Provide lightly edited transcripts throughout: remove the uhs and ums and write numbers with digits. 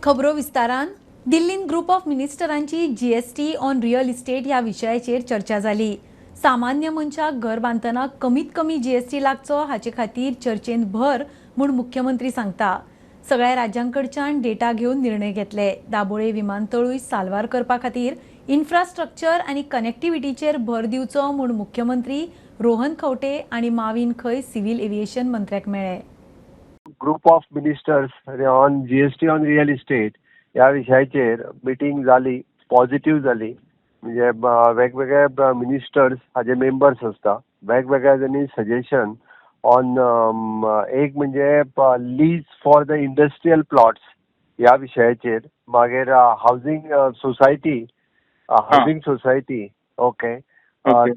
खबरो विस्तारान. दिल्लीन ग्रुप ऑफ मिनिस्टरांची जीएसटी ऑन रियल इस्टेट ह्या विशयाचेर चर्चा जाली. सामान्य मनशाक घर बांदतना कमीत कमी जीएसटी लागचो हाचे खातीर चर्चेंत भर म्हूण मुख्यमंत्री सांगता. सगळ्या राज्यांकडच्यान डेटा घेवन निर्णय घेतले. दाबोळे विमानतळूय साल्वार करपा खातीर इन्फ्रास्ट्रक्चर आनी कनेक्टिव्हिटीचेर भर दिवचो म्हूण मुख्यमंत्री रोहन खंवटे आनी माविन खंय सिव्हिल एव्हिएशन मंत्र्याक मेळ्ळे. Group of ministers on GST on real estate ह्या विशयाचेर मिटींग जाली, पॉझिटिव्ह जाली. म्हणजे वेगवेगळे मिनिस्टर्स हाजे मेंबर्स आसता, वेगवेगळ्या जांणी सजेशन ऑन एक म्हणजे lease for the industrial plots ह्या विशयाचेर, मागीर housing society, housing society okay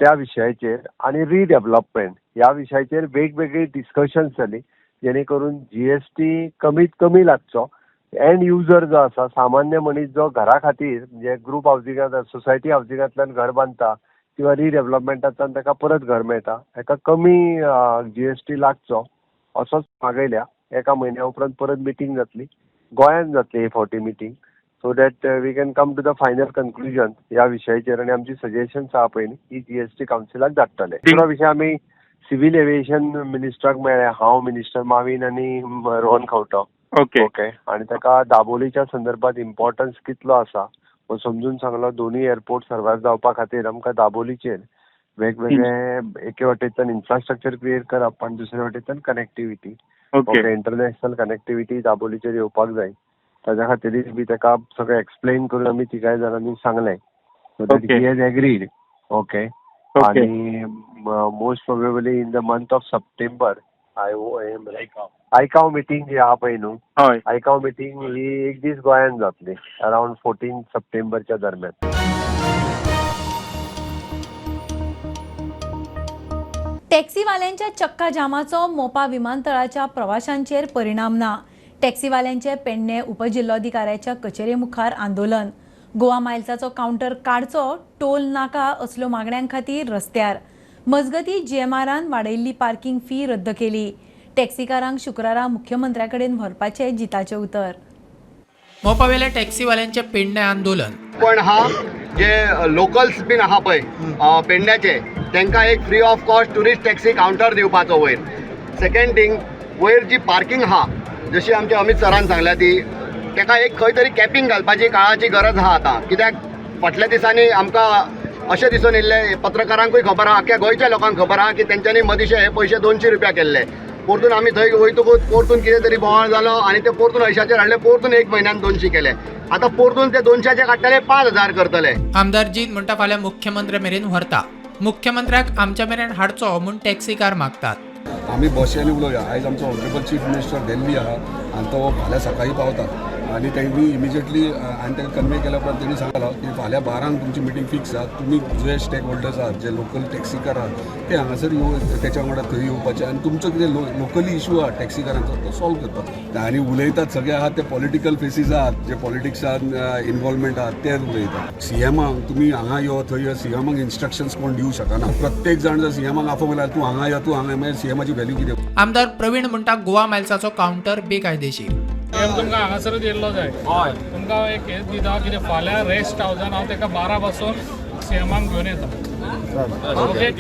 त्या विशयाचेर आनी रिडेव्हलपमेंट ह्या विशयाचेर वेगवेगळी डिस्कशन्स जाली, जेणे करून जीएसटी कमीत कमी लागचो. एंड युजर जो आसा, सामान्य मनीस जो घरा खातीर म्हणजे ग्रुप हावजिंगांत, सोसायटी हावजिंगांतल्यान घर बांदता किंवा रिडेव्हलपमेंटांतल्यान ताका परत घर मेळटा, हेका कमी जीएसटी लागचो असोच मागयल्या. एका म्हयन्या उपरांत परत मिटींग जातली, गोंयांत जातली ही फावटी meeting, so that we can come to the final conclusion ह्या विशयाचेर. आनी आमची सजेशन्स आहा पळय न्ही, ही जीएसटी कावन्सिलाक धाडटले. दुसरो विशय, आमी सिव्हिल एव्हिएशन मिनिस्टराक मेळ्ळे, हांव, मिनिस्टर मावीन आनी रोहन खंवटो. ओके, आनी ताका दाबोलीच्या संदर्भात इम्पॉर्टन्स कितलो आसा हो समजून सांगलो. दोनूय एअरपोर्ट सर्वायव जावपा खातीर आमकां दाबोलीचेर वेगवेगळे एके वाटेंतल्यान इन्फ्रास्ट्रक्चर क्रिएट करप आनी दुसरे वाटेंतल्यान कनेक्टिविटी, ओके, इंटरनॅशनल कनेक्टिविटी दाबोलीचेर येवपाक जाय. ताज्या खातीरूय बी ताका सगळें एक्सप्लेन करून आमी तिगाय जाणांनी सांगलें, so that he has agreed, okay. आनी most probably in the month of September I आयकाव meeting जी आहा पळय न्हू, आयकाव मिटींग ही एक दीस गोंयांत जातली अरावंड 14 सप्टेंबरच्या दरम्यान. टॅक्सीवाल्यांच्या चक्का जामाचो मोपा विमानतळाच्या प्रवाशांचेर परिणाम ना. टॅक्सीवाल्यांचे पेडणे उपजिल्लोधिकाऱ्याच्या कचेरे मुखार आंदोलन. गोवा मायल्साचो कावंटर काडचो, टोल नाका असल्यो मागण्यां खातीर रस्त्यार. मजगती जीएमआरान वाडयल्ली पार्किंग फी रद्द केली. टॅक्सीकारांक शुक्रारा मुख्यमंत्र्या कडेन व्हरपाचें जिताचें उतर. मोपावेल्या टॅक्सीवाल्यांचे पेडणे आंदोलन. पण हा जे लोकल्स बीन आहा पळय पेडण्याचे, तांकां एक free of cost tourist taxi counter दिवपाचो वयर. सेकंड थिंग, वयर जी पार्किंग आहा, जशी आमच्या अमित सरान सांगल्या ती, ताका एक खंय तरी कॅपिंग घालपाची काळाची गरज आहा आतां. कित्याक फाटल्या दिसांनी आमकां अशें दिसून येयल्लें, पत्रकारांकूय खबर आहा, आख्ख्या गोंयच्या लोकांक खबर आहा की तेंच्यांनी मदींशे हे पयशे 200 रुपया केल्ले. परतून आमी थंय वयतकूच परतून कितें तरी बोवाळ जालो आनी ते परतून अंयशाचेर हाडले, परतून एक म्हयन्यान 200 केले. आतां परतून ते 200चे काडटले, 5000 करतले. आमदार जीत म्हणटा फाल्यां मुख्यमंत्र्या मेरेन व्हरता. मुख्यमंत्र्याक आमच्या मेरेन हाडचो म्हूण टॅक्सीकार मागतात. आमी बश्यांनी उलोवया. आयज आमचो ऑनरेबल चीफ मिनिस्टर दिल्ली आहा आनी तो फाल्यां सकाळीं पावता आनी तेणी इमिजिएटली आनी ताका कन्वे केल्या उपरांत तेणी सांगलां की फाल्यां 12क तुमची मिटींग फिक्स आहा. तुमी जे स्टेक होल्डर्स आहात, जे लोकल टॅक्सीकार आहात, ते हांगासर येवन तेच्या वांगडा थंय येवपाचे आनी तुमचो कितें लोकली इशू आहा टॅक्सीकारांचो तो सॉल्व करपाचो. आनी उलयतात सगळे आहात ते पॉलिटिकल फेसीस आहात, जे पॉलिटिक्सान इन्वॉल्वमेंट आहात ते उलयतात. सीएमाक तुमी हांगा यो, थंय यो, सीएमाक इन्स्ट्रक्शन्स कोण दिवंक शकना. प्रत्येक जाण जर सीएमाक आफोवंक लागल्यार, तूं हांगा यो, तूं हांगा यो, मागीर सीएमाची व्हॅल्यू कितें? आमदार प्रवीण म्हणटा गोवा मायल्साचो कावंटर बेकायदेशीर. एम तुमकां हांगासरूच येयल्लो जाय. तुमकां हांव एक हें दिता, कितें फाल्यां रेस्ट हावजान हांव ताका 12 पासून सीएमाक घेवन येता, okay?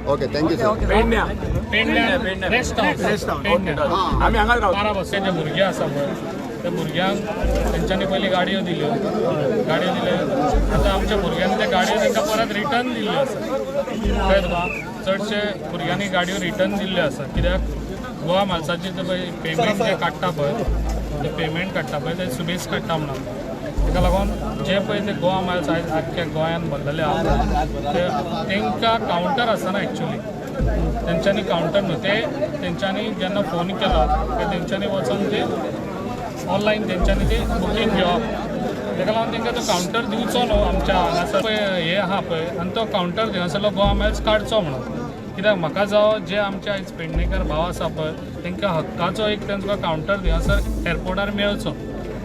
Okay, thank you sir. पेडण्या rest house, पेडण्या 12 पासून. जे भुरगे आसा पळय, त्या भुरग्यांक तेंच्यांनी पयलीं गाडयो दिल्यो, गाडयो दिल्यो. आतां आमच्या भुरग्यांनी त्या गाडयो तांकां परत रिटर्न दिल्ल्यो आसा. कळ्ळें तुका? चडशे भुरग्यांनी गाडयो रिटर्न दिल्ल्यो आसा, कित्याक गोवा मालसाची ते पळय पेमेंट जे काडटा पळय, ते पेमेंट काडटा पळय, ते सुबेज काडटा म्हणून. ताका लागून जे पळय ते गोवा मायल्स आयज आख्ख्या गोंयांत भरलेले आहा, ते तांकां कावंटर आसना. एक्चुली तेंच्यांनी कावंटर न्हू, ते तेंच्यांनी जेन्ना फोन केलो काय तेंच्यांनी वचोन ते ऑनलायन तेंच्यांनी ते बुकींग घेवप. ताका लागून तांकां तो कावंटर दिवचो न्हू. आमच्या हांगासर पळय हे आहा पळय, आनी तो कावंटर थंयसरलो गोवा मायल्स काडचो म्हणून. कित्याक म्हाका जावं, जे आमचे आयज पेडणेकर भाव आसा पळय, तांकां हक्काचो एक तांकां कावंटर थंयसर एअरपोर्टार मेळचो,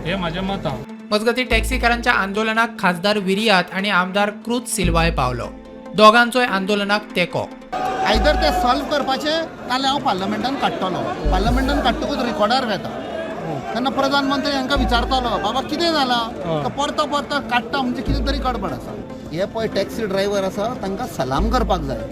हें म्हाजें मत आहा. मजगती टॅक्सीकारांच्या आंदोलनाक खासदार विरियात आणि आमदार क्रूज सिल्वाय पावलो. दोगांचोय आंदोलनाक तेंको. आयदर ते सॉल्व करपाचें, नाल्यार हांव पार्लमेंटान काडटलो. पार्लमेंटान काडटकूच रिकॉर्डार वेता. तेन्ना प्रधानमंत्री हांकां विचारतालो, बाबा कितें जालां? तो परतो परतो काडटा म्हणजे कितें तरी गडबड आसा. हे पळय टॅक्सी ड्रायव्हर आसा तांकां सलाम करपाक जाय,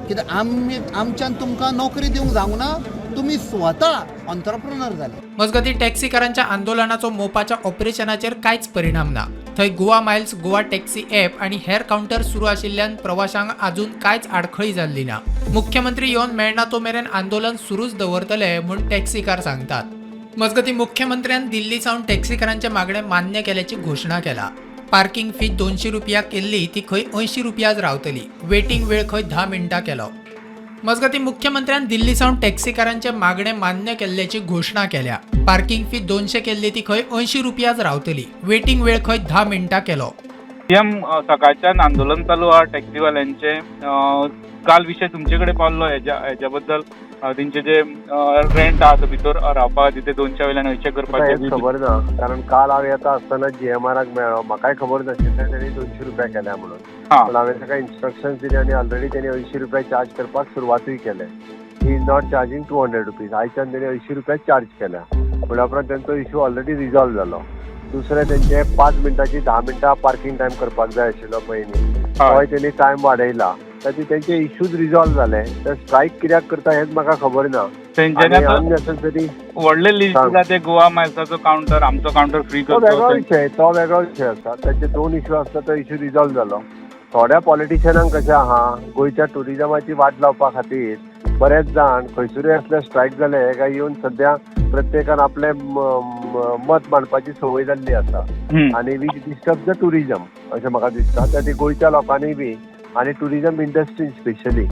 कित्याक आमी आमच्यान तुमकां नोकरी दिवंक जावंक ना, तुमी स्वता ऑन्त्रप्रुनर जाले. मजगतीं, टॅक्सीकारांच्या आंदोलनाचो मोपाच्या ऑपरेशनाचेर कांयच परिणाम ना. थंय Goa Miles, Goa taxi app आनी हेर कावंटर सुरू आशिल्ल्यान प्रवाशांक अजून कांयच आडखळी जाल्ली ना. मुख्यमंत्री येवन मेळना तो मेरेन आंदोलन सुरूच दवरतले म्हूण टॅक्सीकार सांगतात. मजगतीं, मुख्यमंत्र्यान दिल्ली सावन टॅक्सीकारांचे मागणे मान्य केल्याची घोशणा केला. पार्किंग फी 200 रुपया केल्ली ती खंय 80 रुपयाच रावतली. वेटिंग वेळ खंय 10 मिनटां केलो. मजगतीं, मुख्यमंत्र्यान दिल्ली सावन टॅक्सीकारांचे मागणे मान्य केल्ल्याची घोशणा केल्या. पार्किंग फी 200 केल्ली ती खंय 80 रुपयाच रावतली. वेटिंग वेळ खंय 10 मिनटां केलो. सीएम, सकाळच्यान आंदोलन चालू आहा टॅक्सीवाल्यांचे. काल विशय तुमचे कडेन पावल्लो हेज्या बद्दल, तेंचे जे रेंट आहा तो भितर रावपा खातीर ते 200 वयल्यान 100 म्हाका करपाचे. हेच खबर ना, कारण काल हांव येता आसतना जीएमआराक मेळ्ळो. म्हाकाय खबर नाशिल्लें तेणी 200 रुपया केल्या म्हणून. पूण हांवें ताका इन्स्ट्रक्शन्स दिले आनी ऑलरेडी तेणी 80 रुपया चार्ज करपाक सुरवातूय केले. He is not charging 200 rupees. आयच्यान तेणी 80 रुपया चार्ज केल्या म्हणल्या उपरांत तेंचो इशू ऑलरेडी रिजॉल्व जालो. दुसरें, तेंचे 5 मिनटाची 10 मिनटां पार्किंग टायम करपाक जाय आशिल्लो पयलीं, तोय तेणी टायम वाडयला. ताचे तेंचे इश्यूज रिजॉल्व जाले. ते स्ट्रायक कित्याक करता हेच म्हाका खबर ना. तेंच्यांनी आनी आतां अननेसेसरी व्हडले लिस्ट सांग. दिला, ते गोवा मायल्साचो कावंटर, आमचो कावंटर फ्री तो वेगळो करचो. विशय, तो वेगळो विशय आसा. ताचे दोन इश्यू आसता, तो इश्यू रिजॉल्व जालो. थोड्या पॉलिटिशियनांक कशें आहा, गोंयच्या टुरिजमाची वाट लावपा खातीर बरेच जाण खंयसरूय असले स्ट्रायक जाले काय येवन सद्या प्रत्येकान आपलें मत मांडपाची संवय जाल्ली आसा आनी which disturb the tourism अशें म्हाका दिसता. त्या खातीर गोंयच्या लोकांनी बी आनी टुरिजम इंडस्ट्रीन स्पेशली,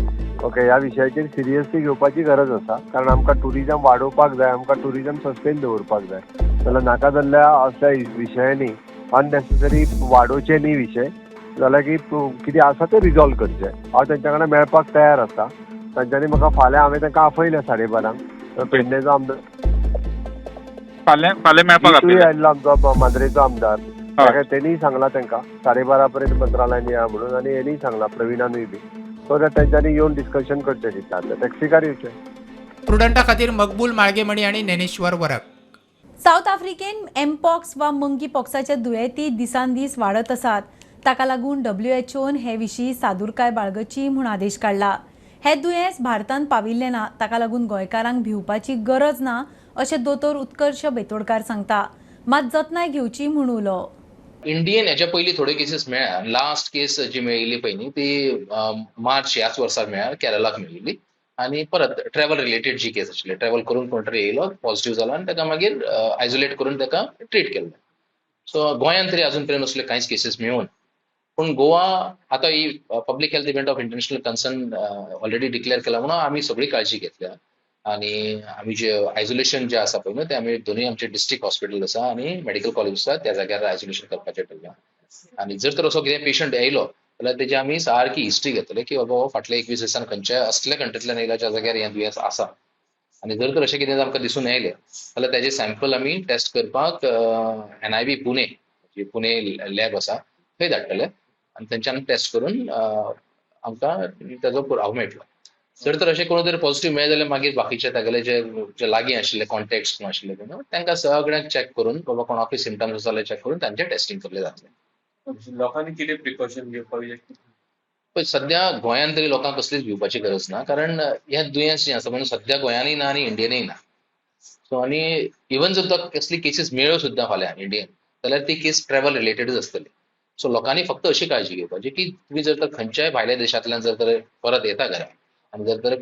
ओके, ह्या विशयाचेर सिरियसली घेवपाची गरज आसा, कारण आमकां टुरिजम वाडोवपाक जाय, आमकां टुरिजम सस्टेन दवरपाक जाय. जाल्यार नाका जाल्ल्या असल्या विशयांनी अननेसेसरी वाडोवचे न्ही विशय. जाल्यार की कितें आसा तें रिजॉल्व करचें. हांव तेंच्या कडेन मेळपाक तयार आसा. तांच्यांनी म्हाका फाल्यां, हांवें तांकां आपयलें 12:30, पेडणेचो आमदार फाल्यां फाल्यां मेळपाक जितूय आपयला. आयिल्लो आमचो मांद्रेचो आमदार, ताका तेणीय सांगलां तांकां 12:30 पर्यंत मंत्रालयान या म्हणून आनी हेणीय सांगलां, प्रविणानूय बी, सो that तेंच्यांनी येवन डिस्कशन करचें. कितें आतां टॅक्सीकार येवचे. प्रुडंटा खातीर मकबूल माळगेमणी आनी ज्ञानेश्वर वरक. सावथ आफ्रिकेन एमपॉक्स वा मंकी पॉक्साचे दुयेंती दिसान दीस वाडत आसात. ताका लागून डब्ल्यूएचओन हे विशीं सादुरकाय बाळगची म्हूण आदेश काडला. हे दुयेंस भारतांत पाविल्लें ना, ताका लागून गोंयकारांक भिवपाची गरज ना अशें दोतोर उत्कर्ष बेतोडकार सांगता. मात जतनाय घेवची म्हूण उलो. इंडियन हेच्या पयलीं थोड्यो केसीस मेळ्ळ्या. लास्ट केस जी मेळिल्ली पळय न्ही, ती मार्च ह्याच वर्सा मेळ्ळ्या, केरलाक मेळिल्ली आनी परत ट्रॅवल रिलेटेड जी केस आशिल्ली, ट्रॅवल करून कोण तरी येयलो, पॉझिटिव्ह जालो आनी ताका मागीर आयसोलेट करून ताका ट्रीट केल्लें. सो गोंयांत तरी अजून पर्यंत असले कांयच केसीस मेळून. पूण गोवा आतां ही public health event of international concern already declare केला म्हणून आमी सगळी काळजी घेतल्या आनी आमी जे आयसोलेशन जे आसा पळय न्हू, ते आमी दोनूय आमचे डिस्ट्रिक्ट हॉस्पिटल आसा आनी मेडिकल कॉलेज आसा, त्या जाग्यार आयसोलेशन करपाचें ठरलां. आनी जर तर असो कितें पेशंट येयलो जाल्यार तेजी आमी सारकी हिस्ट्री घेतले की बाबा हो फाटल्या 21 दिसान खंयच्या असल्या कंट्रींतल्यान येयला ज्या जाग्यार हें दुयेंस आसा. आनी जर तर अशें कितें आमकां दिसून येयलें जाल्यार तेजें सॅम्पल आमी टेस्ट करपाक एनआयबी पुणे, जी पुणे लॅब आसा थंय धाडटले आनी थंयच्यान टेस्ट करून आमकां तेजो पुरावो मेळटलो. जर तर अशें कोण तरी पॉझिटिव्ह मेळ्ळें जाल्यार मागीर बाकीचे तागेले जे जे लागीं आशिल्ले कॉन्टेक्ट्स कोण आशिल्ले पळय न्हू, तांकां सगळ्यांक चॅक करून, बाबा कोणाकूय सिमटम्स आसा जाल्यार चॅक करून तांचें टेस्टिंग केल्लें जातलें. लोकांनी कितें प्रिकॉशन घेवपाक जाय? पळय, सद्या गोंयांत तरी लोकांक कसलीच भिवपाची गरज ना, कारण हें दुयेंस जें आसा म्हणून सद्या गोंयांनूय ना आनी इंडियनूय ना. सो आनी इवन जर तुका कसली केसीस मेळ्ळ्यो सुद्दां फाल्यां इंडियन, जाल्यार ती केस ट्रॅवल रिलेटेडूच आसतली. सो लोकांनी फक्त अशी काळजी घेवपाची की तुमी जर तर खंयच्याय भायल्या देशांतल्यान जर तर परत येता घरा आनी जर तर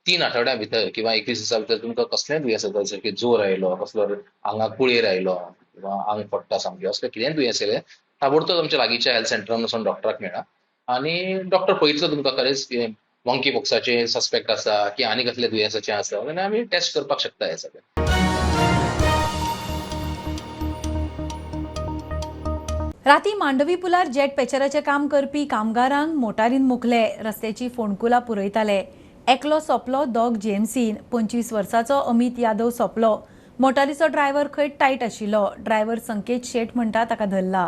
3 आठवड्या भितर किंवा 21 दिसां भितर तुमकां कसलेंय दुयेंस जाता, जशें की जोर आयलो, कसलो आंगाक पुळेर आयलो किंवा आंग पडटा सामकें, असलें कितेंय दुयेंस येयलें, ताबडतोब तुमच्या लागींच्या हेल्थ सेंटरान वचून डॉक्टराक मेळा आनी डॉक्टर पळयतलो तुमकां खरेंच मंकी पॉक्साचें सस्पेक्ट आसा की आनी कसल्या दुयेंसाचें आसा जाल्यार आमी टेस्ट करपाक शकता हें सगळें. राती मांडवी पुलार जेट पॅचराचें काम करपी कामगारांक मोटारीन मोखले. रस्त्याची फोंडकुलां पुरयताले. एकलो सोंपलो, दोग जीएमसीन. 25 वर्साचो अमित यादव सोंपलो. मोटारीचो ड्रायव्हर खंय टायट आशिल्लो. ड्रायव्हर संकेत शेट म्हणटा ताका धरला.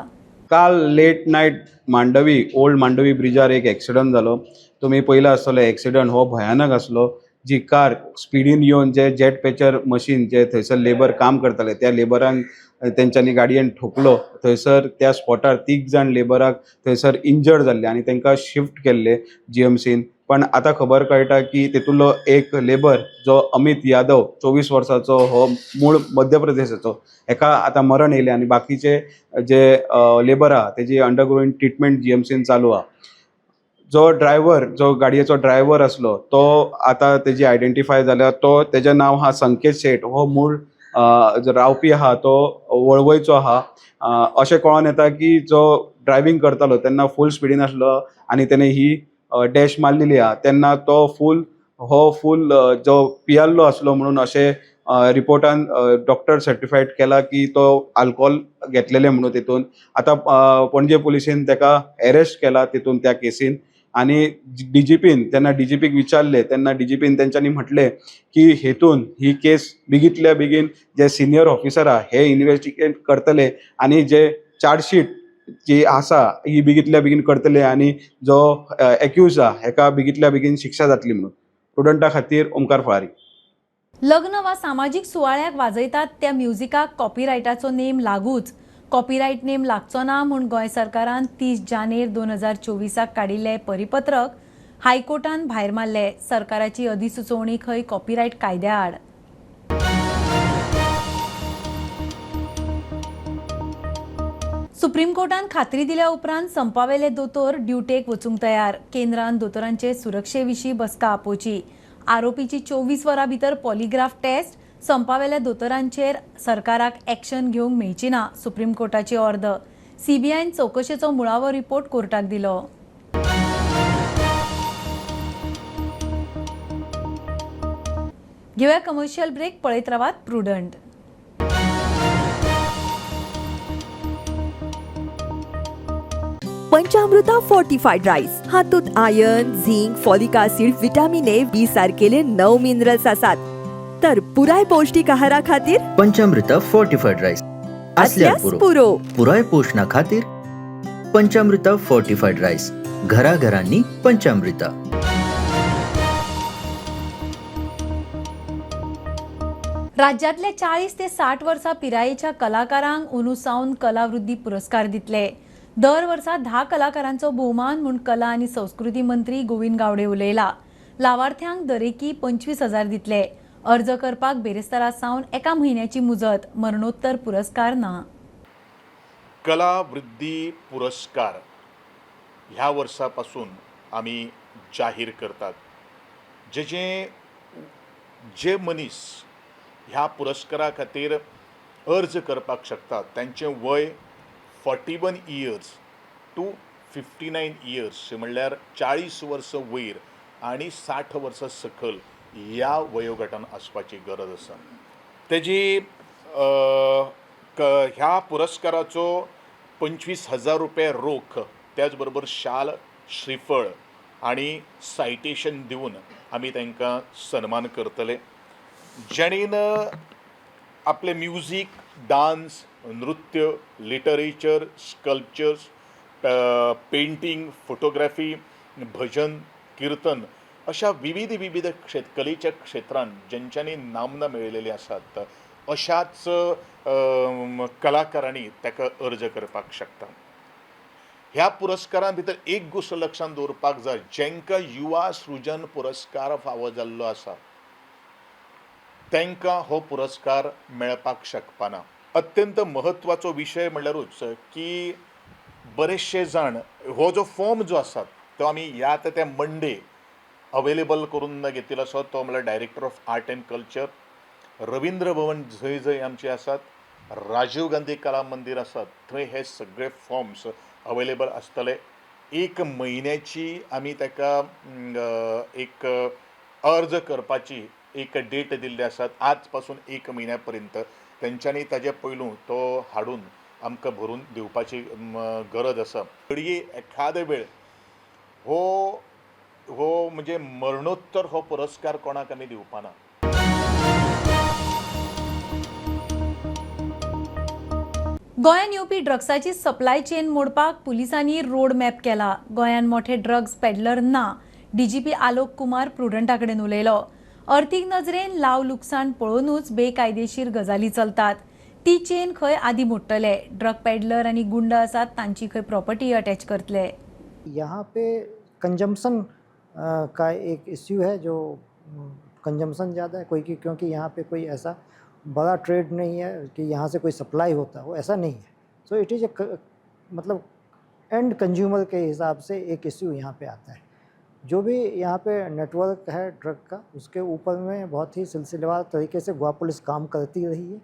काल late night Mandovi, old Mandovi ब्रिजार एक एक्सिडंट जालो. तुमी पळयला आसतलो, एक्सिडंट हो भयानक आसलो. जी कार स्पिडीन येवन जे जेट पॅचर मशीन जे थंयसर लेबर काम करताले त्या लेबरांक तेंच्यांनी गाडयेन ठोकलो. थंयसर त्या स्पॉटार 3 जाण लेबराक थंयसर इंजर्ड जाल्ले आनी तांकां शिफ्ट केल्ले जीएमसीन. पण आतां खबर कळटा की तेतूंतलो एक लेबर जो अमित यादव 24 वर्सांचो हो मूळ मध्य प्रदेशाचो, हेका आतां मरण येयलें आनी बाकीचे जे लेबर आहा तेजी अंडरगोईंग ट्रिटमेंट जीएमसीन चालू आहा. जो ड्रायव्हर, जो गाडयेचो ड्रायव्हर आसलो तो आतां तेजी आयडेंटिफाय जाल्या. तो तेजें नांव आहा संकेत शेट. हो मूळ जो रावपी आहा तो वळवयचो आहा. अशें कळोन येता की जो ड्रायव्हींग करतालो तेन्ना फूल स्पिडीन आसलो आनी तेणें ही डॅश मारलेली आहा. तेन्ना तो फूल जो पियाल्लो आसलो म्हणून अशें रिपोर्टान डॉक्टर सर्टिफायड केला की तो आल्कोहोल घेतलेले म्हणून. तितून आतां पणजे पुलिसेन ताका एरेस्ट केला तितून त्या केसीन. आनी डीजीपीन तेन्ना डीजीपीक विचारले तेन्ना डीजीपीन तेंच्यांनी म्हटलें की हेतून ही केस बेगींतल्या बेगीन जे सिनियर ऑफिसर आहा हे इन्वेस्टिगेट करतले आनी जे चार्जशीट जी आसा ही बेगींतल्या बेगीन करतले आनी जो एक्यूज आहा हेका बेगींतल्या बेगीन शिक्षा जातली म्हणून. प्रुडंटा खातीर ओमकार फळारी. लग्न वा सामाजीक सुवाळ्याक वाजयतात त्या म्युझिकाक कॉपीरायटाचो नेम लागूच. कॉपीरायट नेम लागचो ना म्हूण गोंय सरकारान 30 जानेर 2024 काडिल्लें परिपत्रक हायकोर्टान भायर मारलें. सरकाराची अधिसुचोवणी खंय कॉपीरायट कायद्या आड. सुप्रीम कोर्टान खात्री दिल्या उपरांत संपावेले दोतोर ड्युटेक वचूंक तयार. केंद्रान दोतोरांचे सुरक्षे विशीं बसका आपोवची. आरोपीची 24 वरां भितर पॉलिग्राफ टेस्ट. संपावेल्या दोतोरांचेर सरकाराक एक्शन घेवंक मेळची ना, सुप्रीम कोर्टाची ऑर्द. सीबीआयन चवकशेचो मुळावो रिपोर्ट कोर्टाक दिलो. घेवया कमर्शियल ब्रेक. पळयत रावात प्रुडंट. पंचामृता फोर्टिफाईड राईस हातूंत iron, zinc, folic acid, vitamin A, B सारकेले 9 मिनरल्स आसात. तर पुराय पौष्टिक आहारा खातीर पंचामृता फोर्टिफाईड राईस असल्यास पुरो. पुराय पोषणा खातीर पंचामृता फोर्टिफाईड राईस घराघरांनी पंचामृता. राज्यातल्या 40 ते 60 वर्सां पिरायेच्या कलाकारांक अंदू सावन कलावृद्धी पुरस्कार दितले. दर वर्सा 10 कलाकारांचो भोवमान म्हूण कला आनी संस्कृती मंत्री गोविंद गावडे उलयला. लावार्थ्यांक दरेकी 25,000 दितले. अर्ज करपाक बेरेस्तारा सावन 1 म्हयन्याची मुजत. मरणोत्तर पुरस्कार ना. कला वृद्धी पुरस्कार ह्या वर्सा पासून आमी जाहीर करतात. जे जे मनीस ह्या पुरस्कारा खातीर अर्ज करपाक शकतात तांचें वय 41 इयर्स टू 59 इयर्स म्हणल्यार 40 वर्सां वयर आनी 60 वर्सां सकयल ह्या वयोगटान आसपाची गरज आसा. तेजी ह्या पुरस्काराचो 25,000 रुपये रोख, त्याच बरोबर शाल, श्रीफळ आनी सायटेशन दिवन आमी तांकां सन्मान करतले. जेणेन आपलें म्युजीक, डान्स, नृत्य, लिटरेचर, स्कल्पचर्स, पेंटींग, फोटोग्राफी, भजन, किर्तन अशा विविध विविध कलेच्या क्षेत्रांत ज्यांच्यांनी नामना मेळयलेली आसात अशाच कलाकारांनी ताका अर्ज करपाक शकता. ह्या पुरस्कारां भितर एक गोश्ट लक्षांत दवरपाक जाय, जांकां युवा सृजन पुरस्कार फावो जाल्लो आसा तांकां हो पुरस्कार मेळपाक शकपाना. अत्यंत म्हत्वाचो विशय म्हणल्यारूच की बरेचशे जाण हो जो फॉर्म जो आसा तो आमी ह्या आतां त्या मंडे अवेलेबल करून घेतिल्लो आसा. तो म्हणल्यार director of art and culture, Ravindra Bhavan जंय जंय आमचे आसात, राजीव गांधी कला मंदीर आसात, थंय हे सगळे फॉर्म्स अवेलेबल आसतले. 1 म्हयन्याची आमी ताका एक अर्ज करपाची एक डेट दिल्ली आसात. आज पासून 1 म्हयन्या पर्यंत तेंच्यांनी ताजे पयलू तो हाडून आमकां भरून दिवपाची गरज आसा. घडये एखादे वेळ हो हो म्हणजे मरणोत्तर हो पुरस्कार कोणाक आमी दिवपाना. गोंयांत येवपी ड्रग्साची सप्लाय चेन मोडपाक पुलिसांनी रोड मॅप केला. गोंयांत मोठे ड्रग्स पेडलर ना, डीजीपी आलोक कुमार प्रुडंटा कडेन उलयलो. अर्थीक नजरेन लाव लुकसाण पळोवनूच बेकायदेशीर गजाली चलतात. ती चेन खंय आदी मोडटले. ड्रग पेडलर आनी गुंड आसात तांची खंय प्रॉपर्टी अटॅच करतले. यहाँ पे कंजम्पशन का एक इश्यू है, जो कंजम्पशन ज़्यादा है कोई की, क्योंकि यहाँ पे कोई ऐसा बड़ा ट्रेड नहीं है कि यहाँ से कोई सप्लाई होता हो, ऐसा नहीं है। सो it is a मतलब एंड कंज्यूमर के हिसाब से एक इश्यू यहाँ पे आता है। जो भी यहाँ पे नेटवर्क है ड्रग का, उसके ऊपर में बहुत ही सिलसिलेवार तरीके से गोवा पुलिस काम करती रही है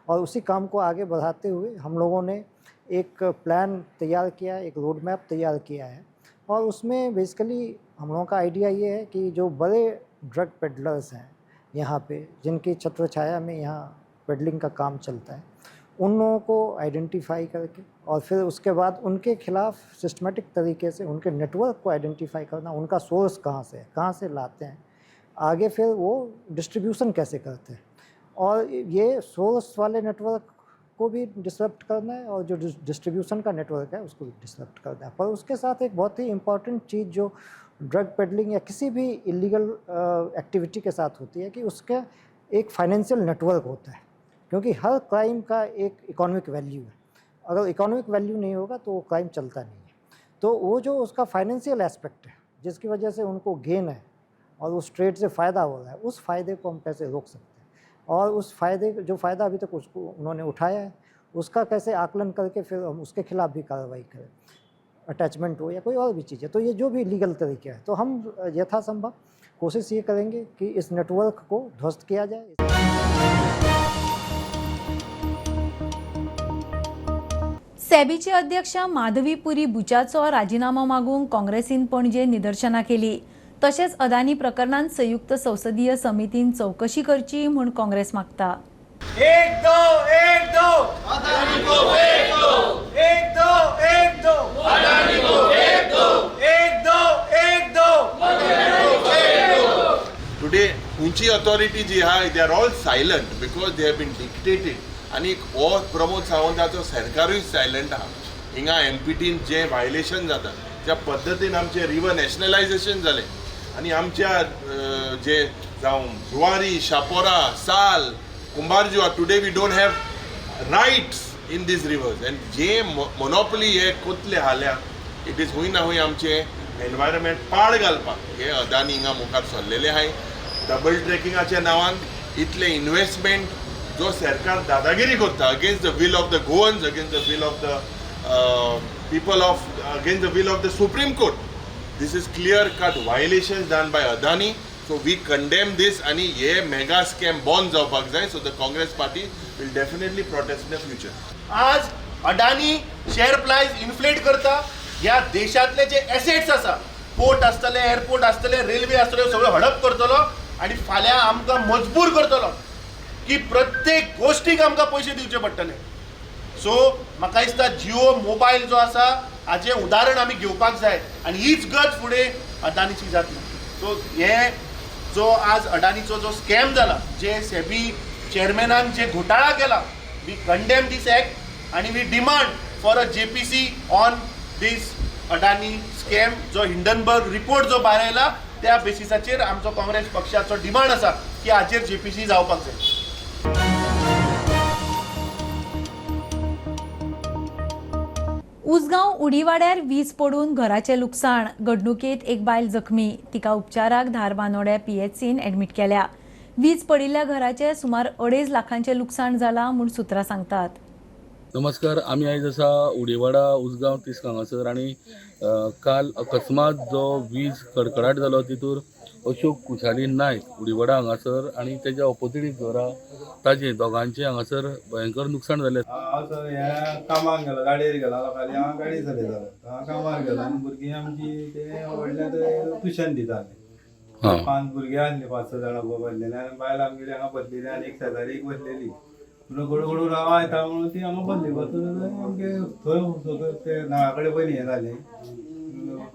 और उसी काम को आगे बढ़ाते हुए हम लोगों ने एक प्लान तैयार किया है, एक रोड मैप तैयार किया है। और उसमें बेसिकली हम लोगों का आइडिया ये है कि जो बड़े ड्रग पेडलर्स हैं यहाँ पे, जिनकी छत्रछाया में यहाँ पेडलिंग का काम चलता है, उन लोगों को आइडेंटिफाई करके और फिर उसके बाद उनके खिलाफ सिस्टमेटिक तरीके से उनके नेटवर्क को आइडेंटिफाई करना, उनका सोर्स कहाँ से है, कहाँ से लाते हैं, आगे फिर वो डिस्ट्रीब्यूशन कैसे करते हैं, और ये सोर्स वाले नेटवर्क को भी डिसरप्ट करना है और जो डिस्ट्रीब्यूशन का नेटवर्क है उसको भी डिसरप्ट करना है। पर उसके साथ एक बहुत ही इम्पॉर्टेंट चीज़ जो ड्रग पेडलिंग या किसी भी इलीगल एक्टिविटी के साथ होती है कि उसके एक फाइनेंशियल नेटवर्क होता है, क्योंकि हर क्राइम का एक इकोनॉमिक वैल्यू है। अगर इकोनॉमिक वैल्यू नहीं होगा तो वो क्राइम चलता नहीं है। तो वो जो उसका फाइनेंशियल एस्पेक्ट है, जिसकी वजह से उनको गेन है और उस ट्रेड से फ़ायदा हो रहा है, उस फ़ायदे को हम कैसे रोक सकते हैं और उस फ़ायदे, जो फ़ायदा अभी तक उसको उन्होंने उठाया है, उसका कैसे आकलन करके फिर हम उसके खिलाफ भी कार्रवाई करें, अटैचमेंट हो या कोई और भी चीज़ है। तो ये जो भी लीगल तरीके है, तो हम यथासंभव कोशिश ये करेंगे कि इस नेटवर्क को ध्वस्त किया जाए। सेबीची अध्यक्ष माधवी पुरी बुचाचो राजीनामो मागूंक काँग्रेसीन पणजे निदर्शनां केली. तशेंच अदानी प्रकरणांत संयुक्त संसदीय समितीन चवकशी करची म्हूण काँग्रेस मागता. 1 2 1 2 अदानी को 1 2 1 2 1 2 अदानी को 1 2 1 2 1 2 अदानी को 1 2. टुडे खंयची ऑथॉरिटी जी आहा, they are all silent because they have been dictated. आनी हो प्रमोद सावंताचो सरकारूय सायलंट आहा. हिंगा एमपीटीन जे व्हायलेशन जाता ज्या पद्दतीन आमचें रिवर नॅशनलायजेशन जालें आनी आमच्या जे जावं Zuari, Chapora, Sal, Cumbarjua, today we don't have rights in these rivers. And J monopoly हे कोतले हाल्या, it is हुंय ना हुंय आमचें एनवायरमेंट पाड घालपाक हे अदानी हिंगा मुखार सरलेले आहाय. डबल ट्रेकिंगाच्या नांवान इतले इन्वेस्टमेंट जो सरकार दादागिरी करता against the will of the Goans, against the will of the people of, against the will of the Supreme Court. This is clear cut violations done by Adani. So we condemn this आणि हे mega scam बंद जावपाक जाय. So the Congress party will definitely protest in the future. आज Adani share price inflate करता. ह्या देशांतले जे assets आसा, पोर्ट आसतले, एअरपोर्ट आसतले, रेल्वे आसतल्यो, सगळ्यो हडप करतलो आनी फाल्यां आमकां मजबूर करतलो की प्रत्येक गोश्टीक आमकां पयशे दिवचे पडटले. सो म्हाका दिसता जिओ मोबायल जो आसा हाचें उदाहरण आमी घेवपाक जाय आनी हीच गत फुडें अदानीची जातली. सो हे जो आज अडानीचो जो स्कॅम जाला, जे सेबी चेअरमॅनान जे घोटाळा केला, we condemn these act आनी we demand for a JPC on this Adani scam. जो हिंडनबर्ग रिपोर्ट जो भायर आयला त्या बेसिसाचेर आमचो काँग्रेस पक्षाचो डिमांड आसा की हाचेर जेपीसी जावपाक जाय. उसगांव उडीवाड्यार वीज पडून घराचें लुकसाण. घडणुकेंत एक बायल जखमी, तिका उपचाराक धारबानोड्या पीएचसीन एडमीट केल्या. वीज पडिल्ल्या घराचें सुमार 2.5 लाखांचें लुकसाण जालां म्हूण सुत्रां सांगतात. नमस्कार, आमी आयज आसा उडीवाडा उसगांव तिस्क हांगासर आनी काल अकस्मात जो वीज कडकडाट जालो तितूर अशोक कुशाली नायक उडीवाडा हांगासर आनी तेज्या ऑपोजीट एक घर आहा ताजें दोगांचें हांगासर भयंकर नुकसाण जालें. हांव सर ह्या कामाक गेलो, गाडयेर गेलो, लोकांनी हांव गाडी चलयतालो, हांव कामार गेलो आनी भुरगीं आमची ते व्हडल्या थंय ट्युशन दिताले. 5 भुरगीं आसलीं, 5-6 जाणां बसलेलीं आनी बायल आमगेली हांगा बसलेली आनी एक शेजारी एक बसलेली. म्हणून गडगडून आवाज येता म्हणून ती हांगा बसली. बसून आमगे थंय सगळें ते नळा कडेन पयलीं हें जालें,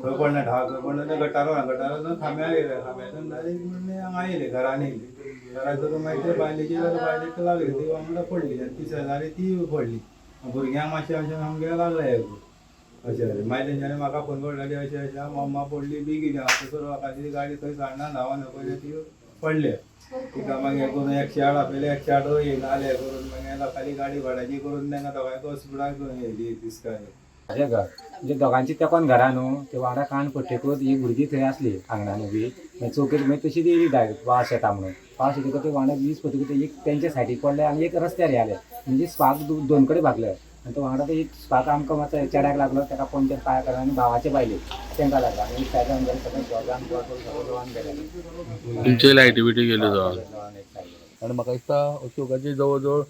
थंय पडलें ढाक, थंय पडलें तें गटारान, गटारान खांब्यार येयलें, खांब्याच्यान डायरेक्ट म्हणलें हांगा येयलें, घरान येयलें. घरान धरून मागीर ते बायलेची जालें, बायलेक लागली, ती वांगडा पडली आनी ती शेजारी ती पडली. भुरग्यांक मातशें अशें आमगें लागलें हें अशें जालें. मागीर तेंच्यांनी म्हाका फोन करून लागली अशें अशें मम्मा पडली बी कितें हांव तसो लोकांची गाडी थंय साडना धांवन पयलें ती पडले. तिका मागीर करून 108 आपयले, 108 येयना आले करून मागीर लोकांली गाडी भाड्याची करून तांकां दोगांयक हॉस्पिटलाक घेवन येयली तिस्काय. म्हाजें घर म्हणजे दोगांची तेंकोन घरां न्हू, ते वांगडा कान पडटकूच ही भुरगीं थंय आसली आंगणान उबी, मागीर चौकेर मागीर तशी ती येयली डायरेक्ट वास येता म्हणून. वास येतकच ते वांगडा वीज पडटकूच ते एक तेंच्या सायडीक पडले आनी एक रस्त्यार आयले, म्हणजे स्पार्क दोन कडेन भागले आनी तो वांगडा तो एक स्पार्क आमकां मातसो चेड्याक लागलो, ताका पंचर पांय काडलो आनी भावाचे बायलेक तांकां लागलो आनी एक सायडान गेले सगळें दोगान सगळें जळोन गेले. तुमचे लायटी बिटी गेल्यो जळोन. आनी म्हाका दिसता अशोकाचे जवळ जवळ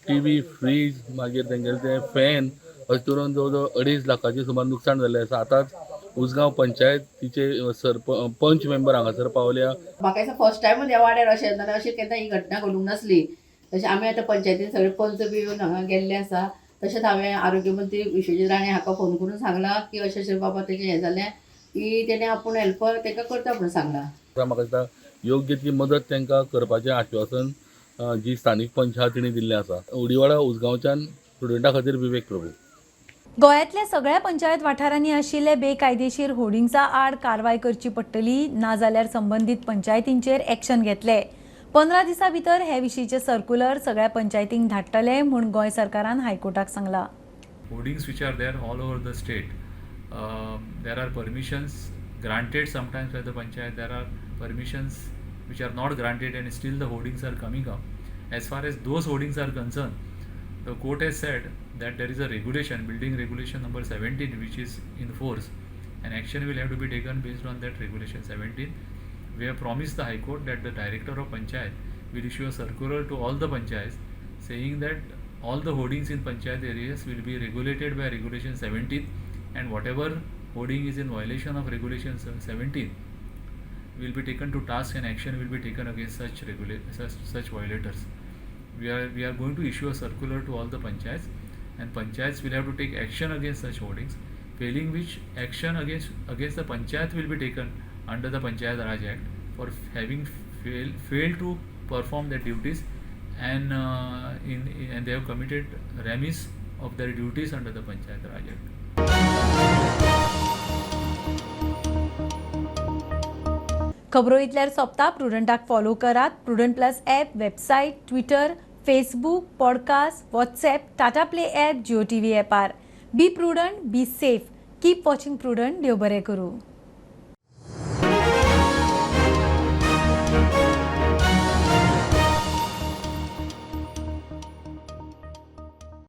टीव्ही, फ्रीज, मागीर तेंगेले ते फॅन अशें करून जवळ जवळ 2.5 लाखाचें सुमार नुकसाण जाल्लें आसा. आतांच उसगांव पंचायत तिचे सरपंच मेंबर हांगासर पावल्या. म्हाका दिसता फर्स्ट टायमूच ह्या वाड्यार अशें जाल्यार अशें केन्ना ही घटना घडूंक नासली. तशें आमी आतां पंचायतीन सगळे पंच बी येवन हांगा गेल्ले आसा. तशेंच हांवें आरोग्य मंत्री विश्वजीत राणे हाका फोन करून सांगलां की अशें अशें बाबा तेजें हें जालें की तेणें आपूण हेल्प तांकां करता म्हणून सांगलां. म्हाका दिसता योग्य ती मदत तांकां करपाचें आश्वासन जी स्थानीक पंच आहा तिणें दिल्लें आसा. उडीवाडा उसगांवच्यान स्टुडंटा खातीर विवेक प्रभू. गोंयांतल्या सगळ्या पंचायत वाठारांनी आशिल्ले बेकायदेशीर होर्डिंग्सा आड कारवाय करची पडटली, नाजाल्यार संबंदीत पंचायतींचेर एक्शन घेतले. 15 दिसां भितर हे विशींचे सर्क्युलर सगळ्या पंचायतींक धाडटले म्हूण गोंय सरकारान हायकोर्टाक सांगलां. Hoardings which are there all over the state, there are permissions granted sometimes by the panchayat, there are permissions which are not granted and still the hoardings are coming up. As far as those hoardings are concerned, the court has said that there is a regulation, building regulation number 17, which is in force, and action will have to be taken based on that regulation 17. We have promised the High Court that the director of panchayat will issue a circular to all the panchayats saying that all the hoardings in panchayat areas will be regulated by regulation 17, and whatever hoarding is in violation of regulation 17 will be taken to task and action will be taken against such violators. We are going to issue a circular to all the panchayats, and panchayats will have to take action against such hoardings, failing which action against the panchayat will be taken under the Panchayat Raj Act for having failed to perform their duties and and they have committed remiss of their duties under the Panchayat Raj Act. खबरो इतल्यार सोंपता. प्रुडंटाक follow करात. Prudent plus app, website, Twitter, Facebook, podcast, WhatsApp, Tata Play app, Jio TV ॲपार. Be prudent, be safe, keep watching Prudent. देव बरें करूं.